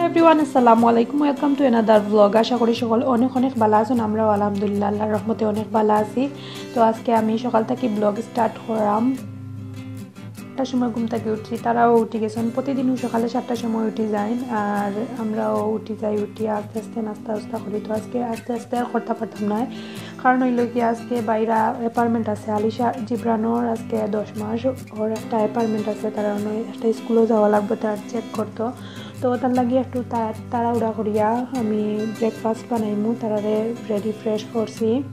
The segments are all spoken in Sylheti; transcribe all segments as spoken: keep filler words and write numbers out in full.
Everyone, আসসালামু আলাইকুম, welcome to another vlog। আশা করি সকল অনেক অনেক ভালা আছইন। আমরাও আলহামদুলিল্লাহ আল্লাহর রহমতে অনেক ভালা আছি। তো আজকে আমি সকাল থাকি vlog start করাম। সাতটার সময় ঘুম থাকি উঠি, তারাও উঠি গেছইন। প্রতিদিনও সকালে সাতটার সময় উঠি যাইন, আর আমরাও উঠি যাই। উঠি আস্তে আস্তে নাস্তা উস্তা করি। তো আজকে আস্তে আস্তে আর করতা পারতাম না, কারণ অইলো কি আজকে বাইরা apartment আছে, আলিশা জিবরানোর আজকে দশ মাস, ওর একটা apartment আছে, তার অন্য একটা স্কুলও যাওয়া লাগবো, তার check করতো। তো তার লাগি একটু তা-, তাড়াহুড়া করিয়া আমি breakfast বানাইমু, তারারে ready fresh করছি।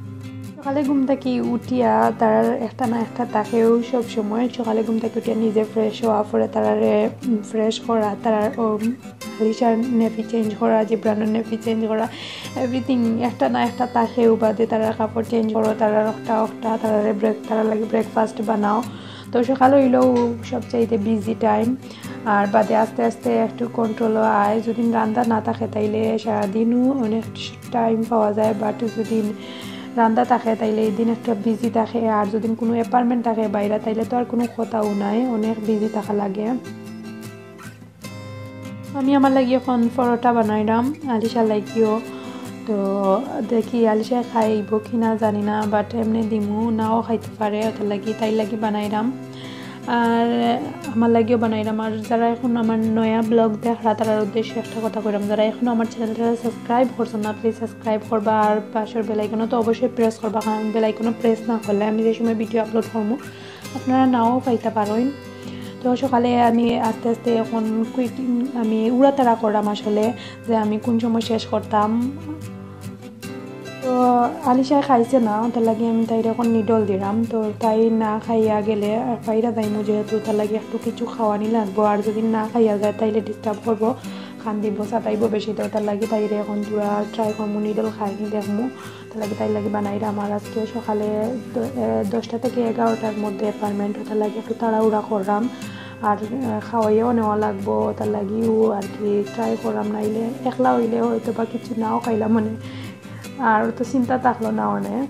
সকালে ঘুম থাকি উঠিয়া তার একটা না একটা থাকেউ সব সময়। সকালে ঘুম থাকি উঠিয়া নিজে fresh হওয়া, পরে তারারে, উম, fresh করা, তারার, ও, আলিশার nappy change করা, জিবরানোর nappy change করা, everything একটা না একটা থাকেউ। বাদে তারার কাপড় change করো, তারার একটা একটা, তারারে break, তারার লাগি breakfast বানাও। তো সকাল অইলেও সবচাইতে busy time, আর বাদে আস্তে আস্তে একটু control আয়। যদি রান্দা না থাকে তাইলে সারাদিনও অনেক time পাওয়া যায়, but যদি রান্দা থাকে তাইলে এই দিন একটা busy থাকে। আর যদি কোনো apartment থাকে বাইরা, তাইলে তো আর কোনো কথাও নাই, অনেক busy থাকা লাগে। আমি আমার লাগি এখন পরোটা বানাইলাম, আলিশার লাগিও। তো দেখি আলিশায় খাইবো কি না জানি না, but এমনে দিমু, নাও খাইতে পারে, ওটার লাগি, তাইর লাগি বানাইলাম। আর আমার লাগিও বানাইলাম। আর যারা এখন আমার নয়া vlog দেখরা, তারার উদ্দেশ্যে একটা কথা কইরাম, যারা এখনো আমার channelটা subscribe করছো না, please subscribe করবা, আর পাশের bell iconও তো অবশ্যই press করবা, কারণ bell iconও press না করলে আমি যে সময় video upload করমু, আপনারা নাও পাইতা পারইন। তো সকালে আমি আস্তে আস্তে এখন কুইক, আমি উড়াতাড়া করলাম আসলে, যে আমি কোন সময় শেষ করতাম। তো আলিশায় খাইছে না, ওটার লাগি আমি তাইরে এখন নিডল দিলাম। তো তাই না খাইয়া গেলে আর বাইরা যাইমু, যেহেতু তার লাগি একটু কিছু খাওয়ানি লাগবো। আর যদি না খাইয়া যায়, তাইলে disturb করবো, কান্দিবো, সাতাইবো বেশি। তো ওটার লাগি তাইরে এখন থুড়া try করমু, নিডল খাইনি দেখমু। তার লাগি তাইর লাগি বানাইলাম। আর আজকে সকালে দ-, এ, দশটা থেকে এগারোটার মধ্যে apartment, ওটার লাগি একটু তাড়াহুড়া করলাম। আর, এ, খাওয়াইয়াও নেওয়া লাগবো, ওটার লাগিও আর কি try করলাম, নাইলে একলা অইলে হয়তো বা কিছু নাও খাইলাম মানে। আর তো চিন্তা থাকলো না মানে,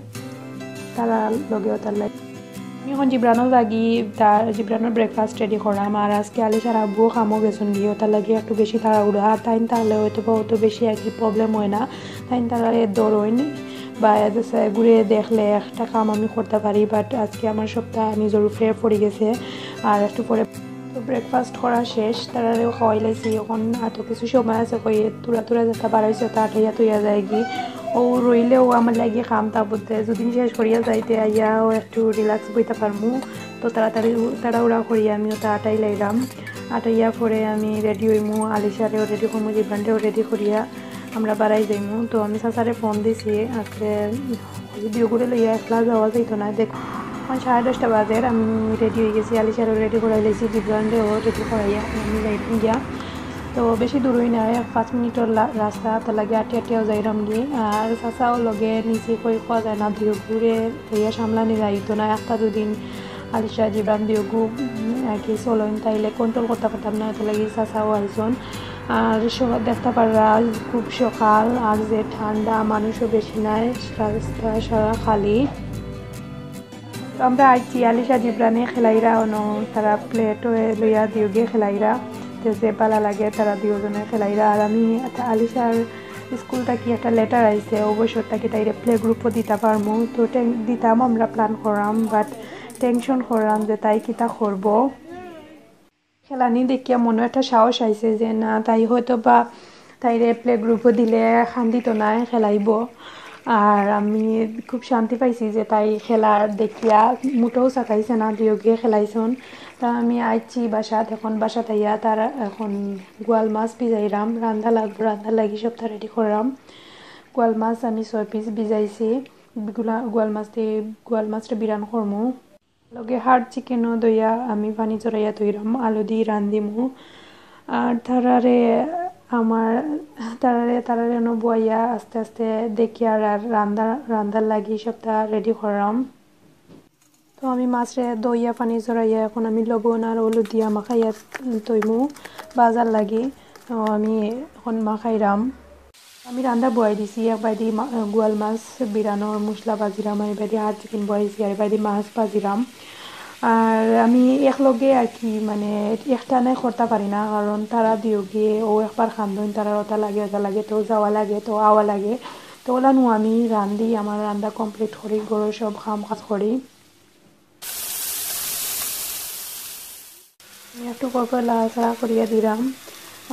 তারার লগে ওটার লাগি। আমি এখন জিবরানোর লাগি, তার জিবরানোর breakfast ready করলাম। আর আজকে আলিশার আব্বুও কামো গেছইন গিয়া, ওটার লাগি একটু বেশি তাড়াহুড়া। আর তাইন থাকলে হয়তো বা অত বেশি আর কি problem হয় না, তাইন তারারে ধরইন বা এদেশে ঘুরে দেখলে একটা কাম আমি করতে পারি, but আজকে আমার সবটা নিজর উপরে পড়ি গেছে। আর একটু পরে তো breakfast করা শেষ, তারারেও খাওয়াই লাইছি। এখন আর তো কিছু সময় আছে, কই থুড়া থুড়া যেটা বাড়াইছে, ওটা আটাইয়া থইয়া যায়গি। ও রইলেও আমার লাগি কাম তাবুতে যদি শেষ করিয়া যাইতে আইয়া ও একটু relax বইতে পারমু। তো তাড়াতাড়ি উ-, তাড়াহুড়া করিয়া আমি ওটা আটাই লাইলাম। আটাইয়া পরে আমি ready হইমু, আলিশারেও ready করমু, জিবরানরেও ready করিয়া আমরা বাড়াই যাইমু। তো আমি চাচারে ফোন দিছি, আজকে যদিও করে লইয়া একলা যাওয়া যাইতো না। দেখ, এখন সাড়ে দশটা বাজে, আমি ready হয়ে গেছি, আলিশারও ready করাই লাইছি, জিবরানরেও ready করাইয়া আমি যাইতাম গিয়া। তো বেশি দূরই না, এক পাঁচ মিনিটর লা-, রাস্তা, তার লাগি আটিয়া আটিয়াও যাইরাম গি। আর চাচাও লগে নিছি, কই কওয়া যায় না, দুইও ঘুরে লইয়া সামলানি যাইতো না। একটা দুদিন আলিশা জিবরান দুইও গু-, উম, আর কি চলইন, তাইলে control করতে পারতাম না, এত লাগি চাচাও আইছইন। আর স-, দেখতে পাররা খুব সকাল, আর যে ঠান্ডা, মানুষও বেশি নাই, রাস্তা সারা খালি। তো আমরা আইছি, আলিশা জিবরানে খেলাইরা অনো, তারা plate লইয়া দিওগে খেলাইরা, তো যে ভালা লাগে তারা দুইজনে খেলাইরা। আর আমি একটা আলিশার স্কুল থাকি একটা letter আইছে, অবসর থাকি তাইরে play groupও দিতা পারমু। তো টে-, দিতাম আমরা plan করলাম, but tension করলাম যে তাই কিতা করবো। খেলানি দেখিয়া মনো একটা সাহস আইছে যে না, তাই হয়তো বা তাইরে play groupও দিলে কান্দিতো নায়, খেলাইবো। আর আমি খুব শান্তি পাইছি যে তাই খেলা দেখিয়া মোটেও সাতাইছে না, দুইওগিয়ে খেলাইছইন। তা আমি আইছি বাসাত, এখন বাসাত আইয়া তার এখন গোয়াল মাছ ভিজাইরাম, রান্দা লাগবো, রান্দার লাগি সবটা ready করলাম। গোয়াল মাছ আমি ছয় piece ভিজাইছি, গুলা-, গোয়াল মাছ দি, গোয়াল মাছরে বিরান করমু। লগে হাড় chickenও দইয়া আমি পানি চড়াইয়া থইরাম, আলু দি রান্দিমু। আর তারারে আমার, তারারে, তারারে অনো বওয়াইয়া আস্তে আস্তে দেখি আর, আর রান্দা, রান্দার লাগি সবটা ready করলাম। তো আমি মাছরে দইয়া পানি চড়াইয়া এখন আমি লবণ আর হলুদ দিয়া মাখাইয়া থইমু বাজার লাগি। তো আমি এখন মাখাইরাম। আমি রান্দা বওয়াই দিছি, এক বায়দি মা-, গোয়াল মাছ বিরানোর মশলা বাজিরাম, আর এবায়দি হাড় chicken বওয়াইছি, আর এবায়দি মাছ বাজিরাম। আর আমি একলগে আর কি, মানে, একটানে করতা পারি না, কারণ তারা দিয়োগিয়ে ও একবার কান্দইন, তারার ওটা লাগে, ওটা লাগে, তো যাওয়া লাগে, তো আওয়া লাগে। তো ওলানো আমি রান্ধি, আমার রান্দা complete করি, ঘরর সব কাম কাজ করি। আমি একটু পর পর লাড়াচাড়া করিয়া দিরাম,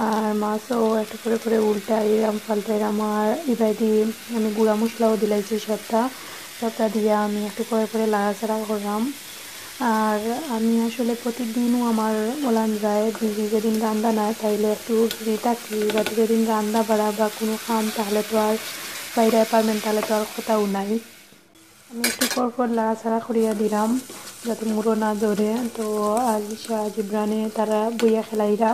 আর মাছও একটু পরে পরে উল্টাইরাম, পাল্টাইরাম। আর ইবাদি আমি গুঁড়া মশলাও দিলাইছি সবটা, সবটা দিয়া আমি একটু পরে পরে লাড়াচাড়া কররাম। আর আমি আসলে প্রতিদিনও আমার ওলান যায়, busy যেদিন রান্দা নাই তাইলে একটু free থাকি, but যেদিন রান্দা বাড়া বা কোনো কাম তাহলে তো আর বাইরে apartment তাহলে তো আর কথাও নাই। আমি একটু পর পর লাড়াচাড়া করিয়া দিরাম যাতে মুড়ো না ধরে। তো আলিশা, জিবরানে তারা বইয়া খেলাইরা,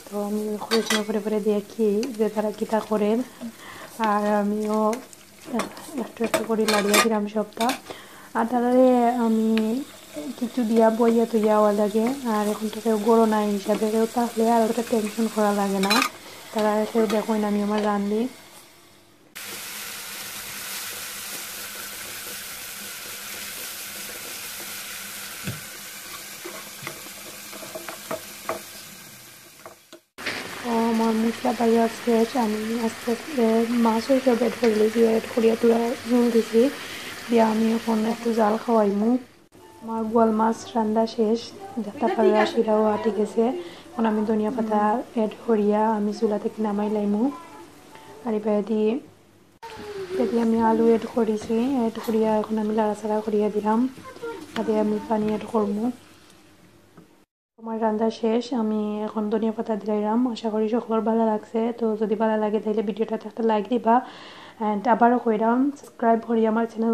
তো আমি খরচ না করে করে দেখি যে তারা কিতা করের। আর আমিও একটু একটু করে লাড়িয়া দিরাম সবটা। আর তারারে আমি কিছু দিয়া বইয়া তইয়া আওয়া লাগে। আর এখন তো কেউ ঘরো নাই হিসাবে, কেউ থাকলে আর অতটা tension করা লাগে না। তারা কেউ দেখইন আমি আমার রান্ধি। ও, আমার মশলা ভাজা শেষ, আমি আস্তে আস্তে মাছও সব add করে দিয়েছি, add করিয়া তুরা ঝোল দিছি, দিয়া আমি এখন একটু জাল খাওয়াইমু। আমার গোয়াল মাছ রান্দা শেষ, দেখতা পাররা শিরাও আটি গেছে। এখন আমি ধনিয়া পাতা add করিয়া আমি চুলা থেকে নামাই লাইমু। আর এবাদি, এবাদি আমি আলু add করিছি, add করিয়া এখন আমি লাড়াচাড়া করিয়া দিলাম, বাদে আমি পানি add করমু। আমার রান্দা শেষ, আমি এখন ধনিয়া পাতা দিলাইরাম। আশা করি সকলর ভালা লাগছে। তো যদি ভালা লাগে তাইলে video টাত একটা like দিবা, and আবারও কইরাম subscribe করি আমার channel।